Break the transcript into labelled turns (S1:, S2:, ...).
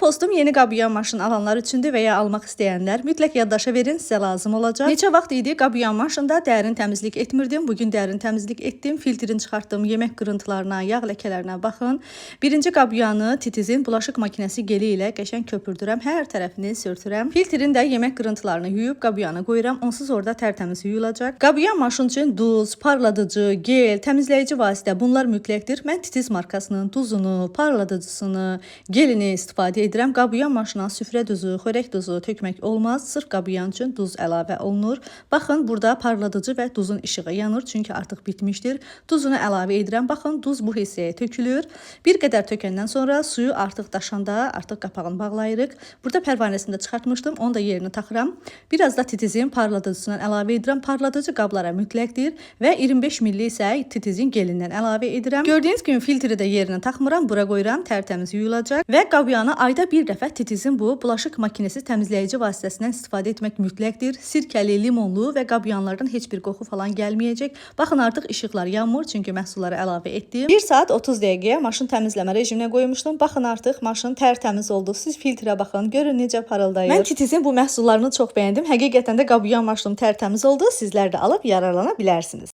S1: postum yeni qabıyan maşın alanlar üçündür və ya almaq istəyənlər mütləq yaddaşa verin, sizə lazım olacaq. Neçə vaxt idi qabıyan maşında dərin təmizlik etmirdim. Bugün dərin təmizlik etdim. Filtrini çıxartdım. Yemək qırıntılarına, yağ ləkələrinə baxın. Birinci qabıyanı Titizin bulaşıq makinəsi geli ilə qəşəng köpürdürəm. Hər tərəfini sürtürəm. Filtrin də yemək qırıntılarını yuyub qabıyanı qoyuram. Onsuz orada tərtəmiz yuyulacaq. Qabıyan maşın üçün duz, parladıcı, gel, təmizləyici vasitə bunlar mütləqdir. Mən Titiz markasının duzunu, parladıcısını, gelini istifadə edirəm. Qabıyan maşına süfrə duzu, xörək duzu tökmək olmaz. Sırf qabıyan üçün duz əlavə olunur. Baxın, burada parladıcı və duzun işığı yanır, çünki artıq bitmişdir. Duzunu əlavə edirəm. Baxın, duz bu hissəyə tökülür. Bir qədər tökəndən sonra suyu artıq daşanda artıq qapağını bağlayırıq. Burada pərvanəsini də çıxartmışdım, onu da yerinə taxıram. Biraz da Titizin parladıcısından əlavə edirəm. Parladıcı qablara mütləqdir və 25 milli isə Titizin gelindən əlavə edirəm. Gördüyünüz kimi filtri də yerinə taxmıram, bura qoyuram, tərtəmiz yuyulacaq və qabyanı ayda bir dəfə Titizin bu bulaşıq makinəsi təmizləyici vasitəsindən istifadə etmək mütləqdir. Sirkəli, limonlu və qabyanlardan heç bir qoxu falan gəlməyəcək. Baxın, artıq işıqlar yanmır, çünki məhsulları əlavə etdim. 1 saat 30 dəqiqəyə maşın təmizləmə rejiminə qoymuşdum. Baxın, artıq maşın tərtəmiz oldu. Siz filtrə baxın, görün necə parıldayır. Mən Titizin bu məhsullarını çox bəyəndim. Həqiqətən də qabıyan maşınım tərtəmiz oldu. Sizlər də alıb yararlana bilərsiniz.